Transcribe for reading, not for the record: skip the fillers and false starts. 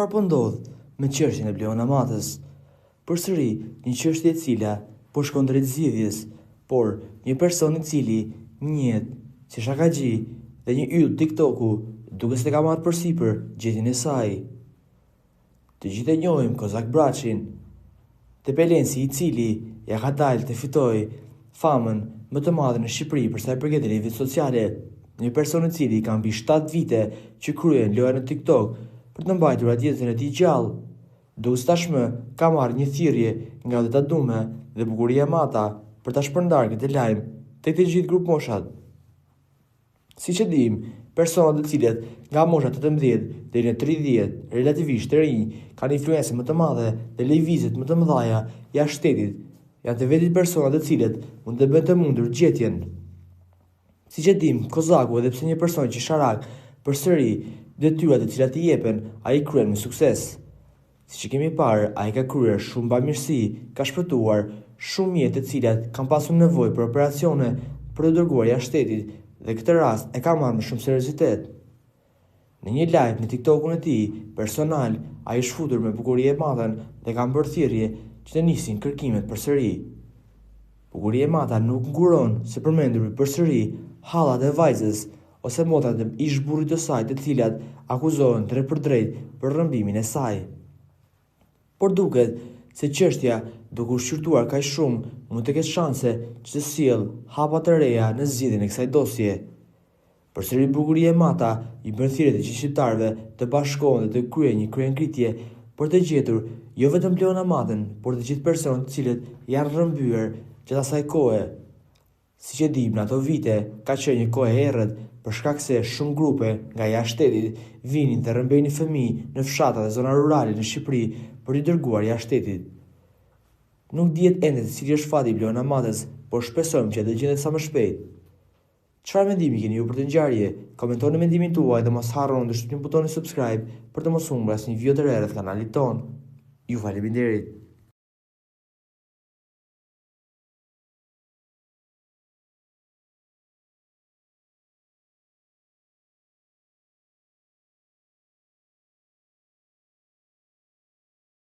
Çfarë po ndodh me çështjen e Bleona Matës? Përsëri një çështje e cila po shkon drejt zgjidhjes, por një person i cili njihet si shakaxhi dhe një yll TikToku duket se ka marrë përsipër gjetjen e saj. Të gjithë e njohim Kozak Braçin, Tepelensi i cili ia ka dalë të fitojë famën më të madhe në Shqipëri për sa i përket rrjeteve sociale, një person i cili ka mbi 7 vite që kryen loja në TikTok për të mbajtur audiencën e tij gjallë. Duket se tashmë ka marrë një thirrje nga Odeta Dume dhe Bukurie Mata për ta shpërndarë këtë lajm tek të gjithë grupmoshat. Siç e dimë, personat të cilët nga mosha 18 deri në 30, relativisht të rinj, kanë influencën më të madhe dhe lëvizjet më të mëdha jashtë shtetit, janë të vetmit persona të cilët mund të bëjnë të mundur gjetjen. Siç e dimë, Kozaku edhe pse një person qesharak, përsëri detyrat të cilat i jepen, ai i kryen me sukses. Siç e kemi parë, ai ka kryer shumë bamirësi, ka shpëtuar shumë jetë të cilat kanë pasur nevojë për operacione për t'u dërguar jashtë shtetit dhe këtë rast e ka marrë me shumë seriozitet. Në një live në TikTokun e tij personal, ai është futur me Bukurie Matën dhe kanë bërë thirrje që të nisin kërkimet përsëri. Bukurie Mata nuk nguron së përmenduri përsëri hallat e vajzës ose motrat e ish-burrit të saj të cilat akuzohen drejtpërdrejt për rrëmbimin e saj. Por duket se çështja duke u shqyrtuar kaq shumë mund të ketë shanse që të sjellë hapa të reja në zgjidhjen e kësaj dosje. Përsëri Bukurie Mata i bën thirrje të gjithë shqiptarëve të bashkohen dhe të kryejnë një kryengritje për të gjetur jo vetëm Bleona Matën, por të gjithë personat të cilët janë rrëmbyer gjatë asaj kohe. Siç e dimë në ato vite ka qenë një kohë e errët për shkak se shumë grupe nga jashtë shtetit vinin dhe rrëmbenin fëmijë në fshatra dhe zona rurale në Shqipëri për t'i dërguar jashtë shtetit. Nuk dihet ende se cili është fati i Bleona Matës, por shpresojmë që ajo të gjendet sa më shpejt. Çfarë mendimi keni ju për këtë ngjarje? Komentoni mendimin tuaj dhe mos harroni të shtypni butonin subscribe për të mos humbur asnjë video të re rreth kanalit tonë. Ju faleminderit!